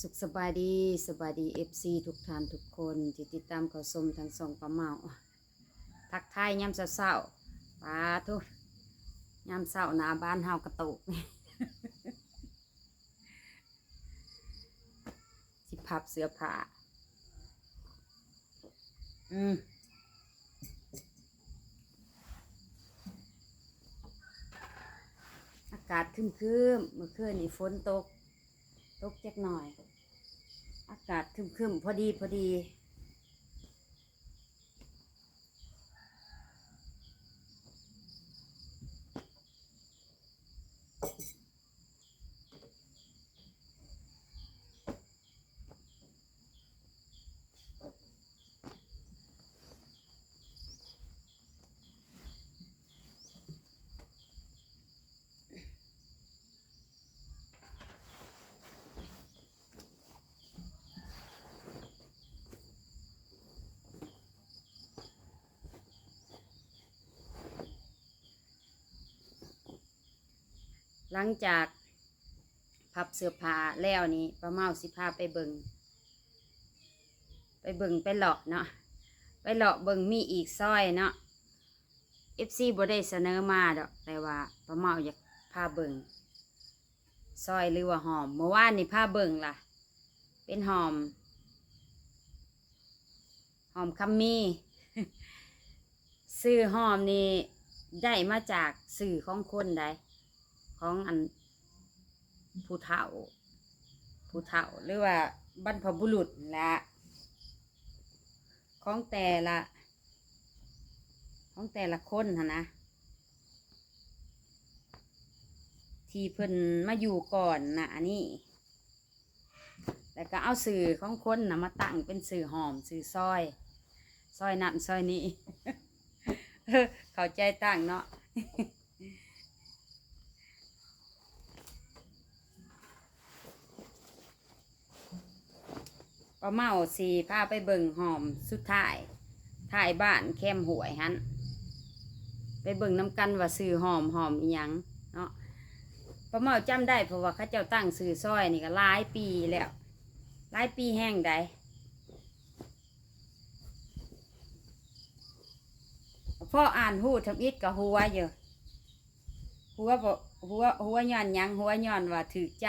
ສຸກສະບາຍດີ, ສະບາຍດີ ເອັຟຊີ ທຸກທ່ານທຸກຄົນທີ່ຕິດຕາມເຂົ້າຊົມທາງຊ່ອງປ້າເມົາ. ທັກທາຍຍາມເຊົ້າໆ. ປາໂທ້ ຍາມເຊົ້າໜ້າບ້ານເຮົາກະໂຕກ. ຊິພັບເສື້ອຜ້າ. ອືມ ອາກາດຄຶ້ມໆ, ມື້ຄືນນີ້ຝົນຕົກ, ຕົກຈັກໜ້ອຍ. ອາກາດຄຶ້ມໆ ພໍດີ, ພໍດີ. ຫຼັງຈາກພັບເສື້ອຜ້າແລ້ວນີ້ ປ້າເມົາຊິພາໄປເບິ່ງ, ໄປເບິ່ງ ໄປເລາະເນາະ, ໄປເລາະເບິ່ງມີອີກຊອຍເນາະ. ເອັຟຊີ ບໍ່ໄດ້ສະເໜີມາດອກ, ແຕ່ວ່າປ້າເມົາຢາກພາເບິ່ງ ຊອຍ ຫຼືວ່າຫ້ອມ. ເມື່ອວານນີ້ພາເບິ່ງລະ ເປັນຫ້ອມ ຫ້ອມຄຳມີ. ຊື່ຫ້ອມນີ້ໄດ້ມາຈາກຊື່ຂອງຄົນໃດ, ຂອງອັນຜູ້ເຖົ້າ, ຜູ້ເຖົ້າ ຫຼືວ່າບັນພະບຸລຸດຫັ້ນລະ, ຂອງແຕ່ລະ ຂອງແຕ່ລະຄົນຫັ້ນນະ ທີ່ເພິ່ນມາຢູ່ກ່ອນໜ້ານີ້, ແລ້ວກໍເອົາຊື່ຂອງຄົນນະມາຕັ້ງເປັນຊື່ຫ້ອມ, ຊື່ຊອຍ, ຊອຍນັ້ນຊອຍນີ້. ເຂົ້າໃຈຕັ້ງເນາະ. ປ້າເມົາຊິພາໄປເບິ່ງຫ້ອມສຸດທ້າຍ ທ້າຍບ້ານແຄມຫ້ວຍຫັ້ນ, ໄປເບິ່ງນຳກັນວ່າຊື່ຫ້ອມ ຫ້ອມອີ່ຫຍັງເນາະ. ປ້າເມົາຈຳໄດ້ ເພາະວ່າເຂົາເຈົ້າຕັ້ງຊື່ຊອຍນີ້ກໍຫຼາຍປີແລ້ວ, ຫຼາຍປີແຮງໃດ. ພໍອ່ານຮູ້ທຳອິດກໍຫົວຢູ່. ຫົວບໍ່ ຫົວ ຫົວຍ້ອນຫຍັງ? ຫົວຍ້ອນວ່າຖືກໃຈ.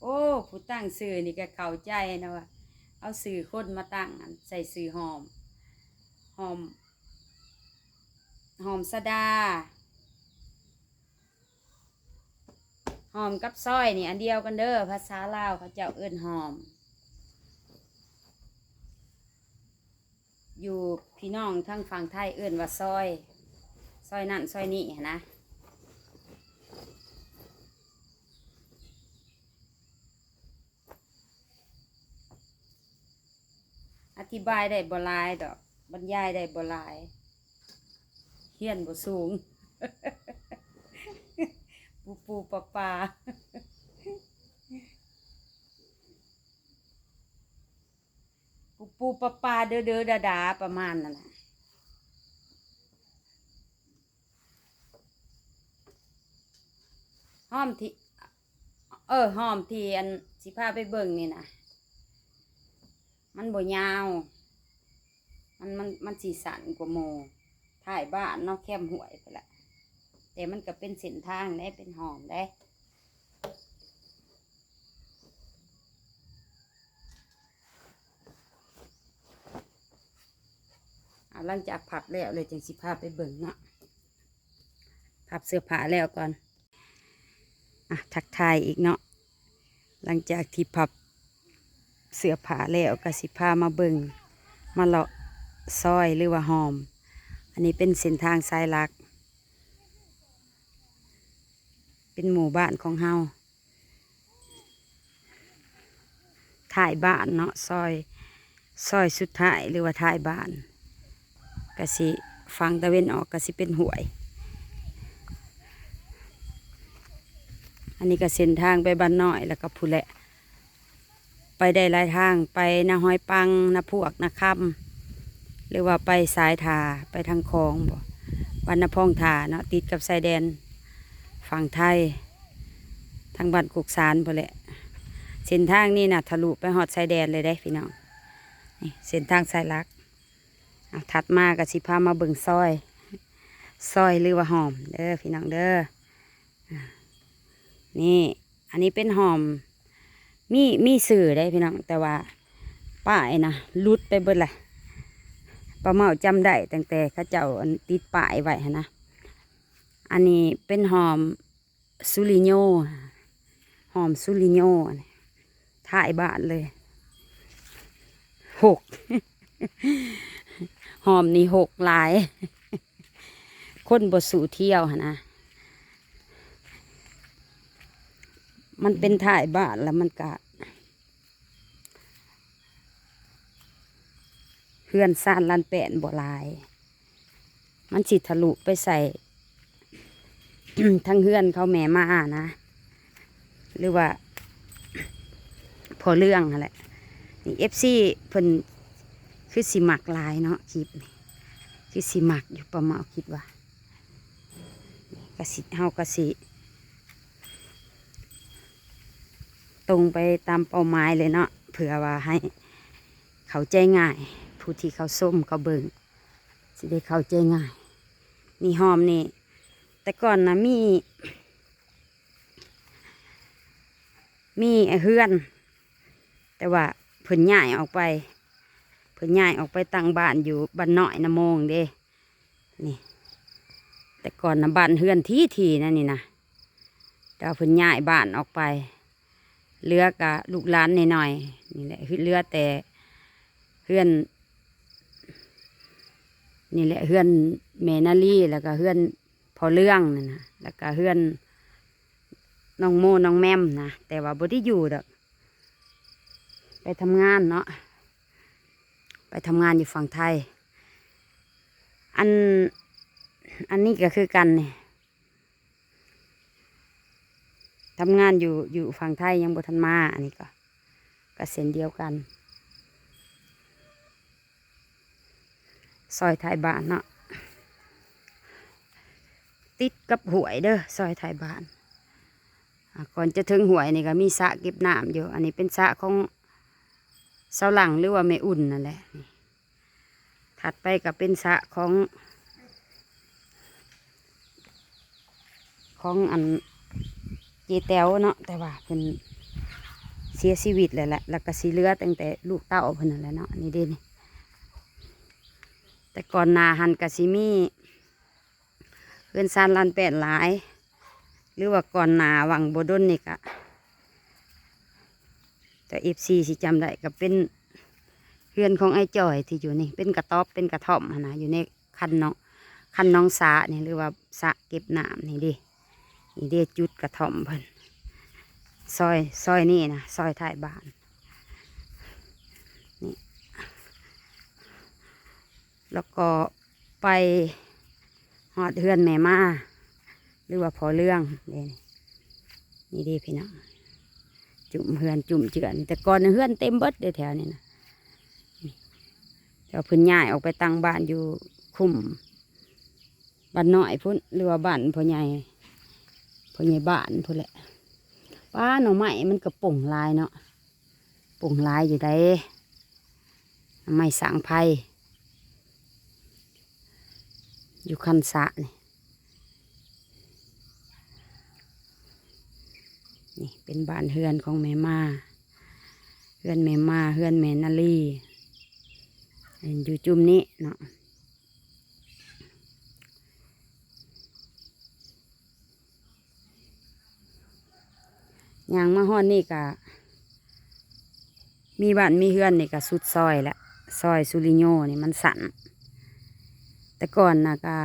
ໂອ້ ຜູ້ຕັ້ງຊື່ນີ້ກໍເຂົ້າໃຈນະວ່າ ເອົາຊື່ຄົນມາຕັ້ງ ອັນ ໃສ່ຊື່ຫອມ ຫອມ ຫອມສະດາ. ຫອມກັບຊອຍນີ້ອັນດຽວກັນເດີ, ພາສາລາວເຂົາເຈົ້າເອີ້ນຫອມ. ຢູ່ພີ່ນ້ອງທາງຝັ່ງໄທເອີ້ນວ່າຊອຍ, ຊອຍນັ້ນຊອຍນີ້ຫັ້ນນະ. ອະທິບາຍໄດ້ບໍ່ຫຼາຍດອກ, ບັນຍາຍໄດ້ບໍ່ຫຼາຍ, ຮຽນບໍ່ສູງ. ປູ່ປູ່ປາປາ. ປູ່ປູ່ປາປາ ເດີເດີດາດາ ປະມານນັ້ນນະ. ຫອມທີ່ ເອີ ຫອມທີ່ອັນຊິພາໄປເບິ່ງນີ້ນະ ມັນບໍ່ຍາວ, ມັນ ມັນ ມັນຊິສັ້ນກວ່າໝູ່, ທ້າຍບ້ານເນາະ ແຄມຫ້ວຍພຸ້ນລະ, ແຕ່ມັນກໍເປັນເສັ້ນທາງເດ້ ເປັນຮ່ອງເດ້. ອ່າ ຫຼັງຈາກພັບແລ້ວ ແລ້ວຈັ່ງຊິພາໄປເບິ່ງເນາະ, ພັບເສື້ອຜ້າແລ້ວກ່ອນ. ອ່ະ ທັກທາຍອີກເນາະ, ຫຼັງຈາກທີ່ພັບເສື້ອຜ້າແລ້ວ ກໍຊິພາມາເບິ່ງ ມາເລາະຊອຍ ຫຼືວ່າຮ່ອມ. ອັນນີ້ເປັນເສັ້ນທາງສາຍຫຼັກ ເປັນໝູ່ບ້ານຂອງເຮົາ, ທ້າຍບ້ານເນາະ, ຊອຍ ຊອຍສຸດທ້າຍ ຫຼືວ່າທ້າຍບ້ານ ກະຊິຝັ່ງຕາເວັນອອກກະຊິເປັນຫ້ວຍ. ອັນນີ້ກະເສັ້ນທາງໄປບ້ານນ້ອຍ ແລ້ວກະພຸ້ນແຫຼະ. ໄປໄດ້ຫຼາຍທາງ, ໄປນາຫອຍປັງ, ນາພວກ, ນາຄຳ ຫຼືວ່າໄປສາຍທ່າ, ໄປທາງຂອງບໍ, ບ້ານນາພອງທ່າເນາະ, ຕິດກັບຊາຍແດນຝັ່ງໄທ, ທາງບ້ານໂຄກສານພຸ້ນແຫຼະ. ເສັ້ນທາງນີ້ນະ ທະລຸໄປຮອດຊາຍແດນເລີຍເດ້ພີ່ນ້ອງ. ນີ້ເສັ້ນທາງສາຍຫຼັກ. ອ່ະ ຖັດມາກໍຊິພາມາເບິ່ງຊອຍ ຊອຍ ຫຼືວ່າຮ່ອມເດີພີ່ນ້ອງເດີ. ອ່າ ນີ້ ອັນນີ້ເປັນຮ່ອມ ມີ ມີຊື່ເດ້ພີ່ນ້ອງ ແຕ່ວ່າປ້າຍນະຫຼຸດໄປເບິດແຫຼະ. ປ້າເມົາຈຳໄດ້ຕັ້ງແຕ່ເຂົາເຈົ້າ ອັນ ຕິດປ້າຍໄວ້ຫັ້ນນະ. ອັນນີ້ເປັນຮ່ອມ ຊູຣິໂຍ ຫອມຊູຣິໂຍ ທ້າຍບ້ານເລີຍ ຫົກ ຫອມນີ້ຫົກຫຼາຍ ຄົນບໍ່ສູ້ທ່ຽວຫັ້ນນະ. ມັນເປັນທ້າຍບ້ານ ແລ້ວມັນກະ ເຮືອນຊານລານແປ້ນບໍ່ຫຼາຍ ມັນຊິທະລຸໄປໃສ່ ທາງເຮືອນເຂົາແມ່ມານະ ຫຼືວ່າພໍ່ເລື່ອງຫັ້ນແຫຼະ. ນີ້ ເອັຟຊີ ເພິ່ນຄືຊິມັກຫຼາຍເນາະ ຄລິບນີ້ ຄືຊິມັກຢູ່ ປ້າເມົາຄິດວ່າ. ກະຊິ ເຮົາກະຊິຕົງໄປຕາມເປົ້າໝາຍເລີຍເນາະ ເພື່ອວ່າໃຫ້ເຂົ້າໃຈງ່າຍ ຜູ້ທີ່ເຂົາຊົມເຂົາເບິ່ງຊິໄດ້ເຂົ້າໃຈງ່າຍ. ນີ້ ຮ່ອມນີ້ ແຕ່ກ່ອນນະມີ ມີເຮືອນ ແຕ່ວ່າເພິ່ນຍ້າຍອອກໄປ ເພິ່ນຍ້າຍອອກໄປຕັ້ງບ້ານຢູ່ບ້ານນ້ອຍນາໂມງເດ້. ນີ້ ແຕ່ກ່ອນນະບ້ານເຮືອນຖີ່ໆ ນັ້ນນີ້ນະ ແຕ່ວ່າເພິ່ນຍ້າຍບ້ານອອກໄປ ເຫຼືອກະລູກຫຼານໜ້ອຍໆ ນີ້ແຫຼະ ເຫຼືອແຕ່ເຮືອນ ນີ້ແຫຼະ ເຮືອນແມ່ນາລີ ແລ້ວກະເຮືອນພໍ່ເລື່ອງນັ້ນນະ ແລ້ວກະເຮືອນນ້ອງໂມ ນ້ອງແມມນະ ແຕ່ວ່າບໍ່ໄດ້ຢູ່ດອກ ໄປທຳງານເນາະ ໄປທຳງານຢູ່ຝັ່ງໄທ. ອັນ ອັນນີ້ກໍຄືກັນນີ້ ທຳງານຢູ່ ຢູ່ຝັ່ງໄທຍັງບໍ່ທັນມາ. ອັນນີ້ກໍ ກໍເຊັ່ນດຽວກັນ ຊອຍທ້າຍບ້ານເນາະ ຕິດກັບຫ້ວຍເດີ ຊອຍທ້າຍບ້ານ. ອ່າ ກ່ອນຈະເຖິງຫ້ວຍນີ້ກໍມີສະເກັບນ້ຳຢູ່ ອັນນີ້ເປັນສະຂອງສາວຫຼັງ ຫຼືວ່າແມ່ອຸ່ນນັ້ນແຫຼະ. ນີ້ ຖັດໄປກໍເປັນສະຂອງ ຂອງອັນເຈແຕວເນາະ ແຕ່ວ່າເພິ່ນເສຍຊີວິດແລ້ວແຫຼະ ແລ້ວກໍຊິເຫຼືອຕັ້ງແຕ່ລູກເຕົ້າເພິ່ນນັ້ນແຫຼະເນາະ. ນີ້ເດ້ນີ້ ແຕ່ກ່ອນໜ້າຫັ້ນກໍຊິມີ ເຮືອນຊານລານແປ້ນຫຼາຍ ຫຼືວ່າກ່ອນໜ້າຫວ່າງບໍ່ດົນນີ້ກະ ແຕ່ເອັຟຊີຊິຈຳໄດ້ ກະເປັນເຮືອນຂອງອ້າຍຈ່ອຍທີ່ຢູ່ນີ້ ເປັນກະຕອບ ເປັນກະທ່ອມຫັ້ນນະ ຢູ່ໃນຄັນໜອງ ຄັນໜອງສະນີ້ ຫຼືວ່າສະເກັບນ້ຳນີ້ເດ້. ນີ້ເດ້ຈຸດກະທ່ອມເພິ່ນ ຊອຍ ຊອຍນີ້ນະ ຊອຍທ້າຍບ້ານນີ້ ແລ້ວກໍໄປຮອດເຮືອນແມ່ມາ ຫຼືວ່າພໍ່ເລື່ອງເດ້. ນີ້ເດ້ພີ່ນ້ອງ ຈຸ້ມເຮືອນຈຸ້ມເຈື່ອນ ແຕ່ກ່ອນເຮືອນເຕັມເບິດເດ້ແຖວນີ້ນະ. ແຕ່ວ່າເພິ່ນຍ້າຍອອກໄປຕັ້ງບ້ານຢູ່ຄຸ້ມ ບ້ານນ້ອຍພຸ້ນ ຫຼືວ່າບ້ານພໍ່ໃຫຍ່ ພໍ່ໃຫຍ່ບ້ານພຸ້ນແຫຼະ. ປ້າ ໜໍ່ໄມ້ມັນກະປົ່ງຫຼາຍເນາະ ປົ່ງຫຼາຍຢູ່ໃດ໋ ໜໍ່ໄມ້ສ້າງໄພ ຢູ່ຄັນສະນີ້. ນີ້ເປັນບ້ານເຮືອນຂອງແມ່ມາ ເຮືອນແມ່ມາ ເຮືອນແມ່ນາລີ ຢູ່ຈຸ້ມນີ້ເນາະ. ຍ່າງມາຮອດນີ້ກະມີບ້ານມີເຮືອນນີ້ກະສຸດຊອຍແຫຼະ ຊອຍສຸລິໂຍນີ້ມັນສັ້ນ. ແຕ່ກ່ອນນະກະ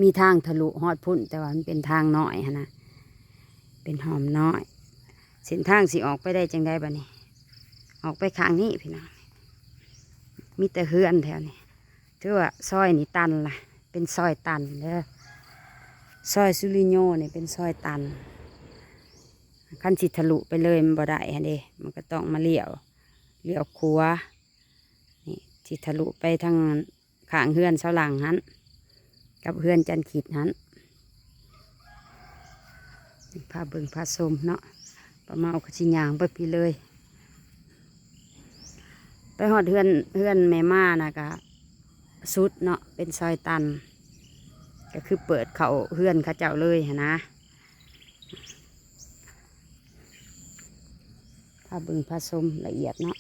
ມີທາງທະລຸຮອດພຸ້ນ ແຕ່ວ່າມັນເປັນທາງນ້ອຍຫັ້ນນະ ເປັນຮ່ອມນ້ອຍ. ເສັ້ນທາງຊິອອກໄປໄດ້ຈັ່ງໃດບາດນີ້ ອອກໄປຂ້າງນີ້ພີ່ນ້ອງ ມີແຕ່ເຮືອນແຖວນີ້. ຖືວ່າຊອຍນີ້ຕັນລະ ເປັນຊອຍຕັນເດີ ຊອຍສຸລິໂຍນີ້ເປັນຊອຍຕັນ. ຄັນຊິທະລຸໄປເລີຍມັນບໍ່ໄດ້ຫັ້ນເດ້ ມັນກໍຕ້ອງມາລ້ຽວ ລ້ຽວຂວາ. ນີ້ ຊິທະລຸໄປທາງ ຂ້າງເຮືອນສາວຫຼັງຫັ້ນ ກັບເຮືອນຈັນຄິດຫັ້ນ. ພາເບິ່ງພາຊົມເນາະ ປ້າເມົາກໍຊິຍ່າງໄປພີ້ເລີຍ ໄປຮອດເຮືອນ ເຮືອນແມ່ມານະກະສຸດເນາະ ເປັນຊອຍຕັນ ກໍຄືເປີດເຂົ້າເຮືອນເຂົາເຈົ້າເລີຍຫັ້ນນະ ພາເບິ່ງພາຊົມລະອຽດເນາະ.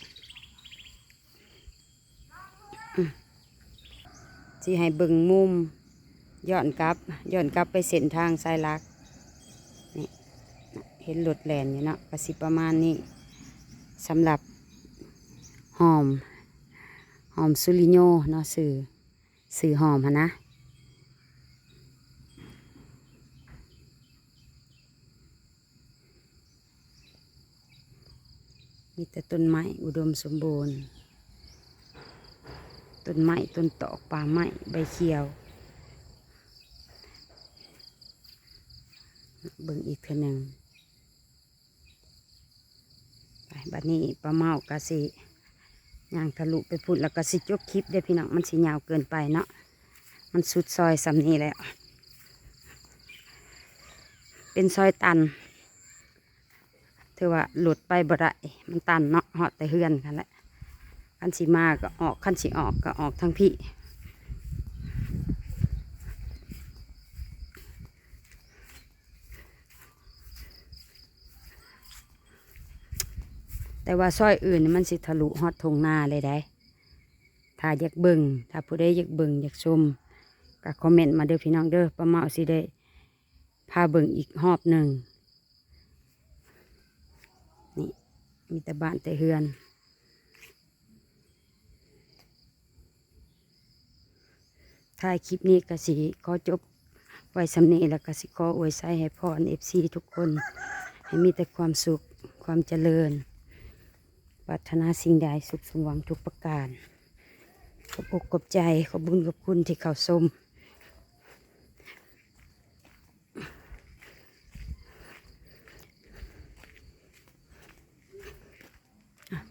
ຊິໃຫ້ເບິ່ງມຸມ ຍ້ອນກັບ ຍ້ອນກັບໄປເສັ້ນທາງສາຍຫຼັກ ນີ້ ເຫັນລົດແລ່ນຢູ່ເນາະ ກໍຊິປະມານນີ້ ສຳລັບຫອມ ຫອມຊູຣິໂຍເນາະ ຊື່ ຊື່ຫອມຫັ້ນນະ. ມີແຕ່ຕົ້ນໄມ້ອຸດົມສົມບູນ ຕົ້ນໄມ້ ຕົ້ນຕອກ ປ່າໄມ້ ໃບຂຽວ ເບິ່ງອີກເທື່ອໜຶ່ງ. ໄປ ບັດນີ້ປ້າເມົາກໍຊິຍ່າງທະລຸໄປພຸ້ນ ແລ້ວກໍຊິຈົບຄລິບເດີ້ພີ່ນ້ອງ ມັນຊິຍາວເກີນໄປເນາະ ມັນສຸດຊອຍສ່ຳນີ້ແລ້ວ ເປັນຊອຍຕັນ ຖືວ່າລົດໄປບໍ່ໄດ້ ມັນຕັນເນາະ ຮອດແຕ່ເຮືອນຫັ້ນແຫຼະ ຄັນຊິມາກໍອອກ ຄັນຊິອອກກໍອອກທາງພີ້. ແຕ່ວ່າຊອຍອື່ນນີ້ມັນຊິທະລຸຮອດທົ່ງນາເລີຍໃດ໋ ຖ້າຢາກເບິ່ງ ຖ້າຜູ້ໃດຢາກເບິ່ງຢາກຊົມ ກໍຄອມເມັນມາເດີ້ພີ່ນ້ອງເດີ້ ປ້າເມົາຊິໄດ້ພາເບິ່ງອີກຮອບໜຶ່ງ. ນີ້ ມີແຕ່ບ້ານແຕ່ເຮືອນ. ທ້າຍຄລິບນີ້ກໍຊິຂໍຈົບໄວ້ສ່ຳນີ້ ແລ້ວກໍຊິຂໍອວຍໄຊໃຫ້ພອນເອັຟຊີທຸກຄົນ ໃຫ້ມີແຕ່ຄວາມສຸກ ຄວາມຈະເລີນ ປາດຖະໜາສິ່ງໃດສຸກສົມຫວັງທຸກປະການ. ຂອບອົກຂອບໃຈ ຂອບບຸນຂອບຄຸນທີ່ເຂົ້າຊົມ.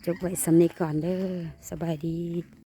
ຈົບໄວ້ສ່ຳນີ້ກ່ອນເດີ້ ສະບາຍດີ.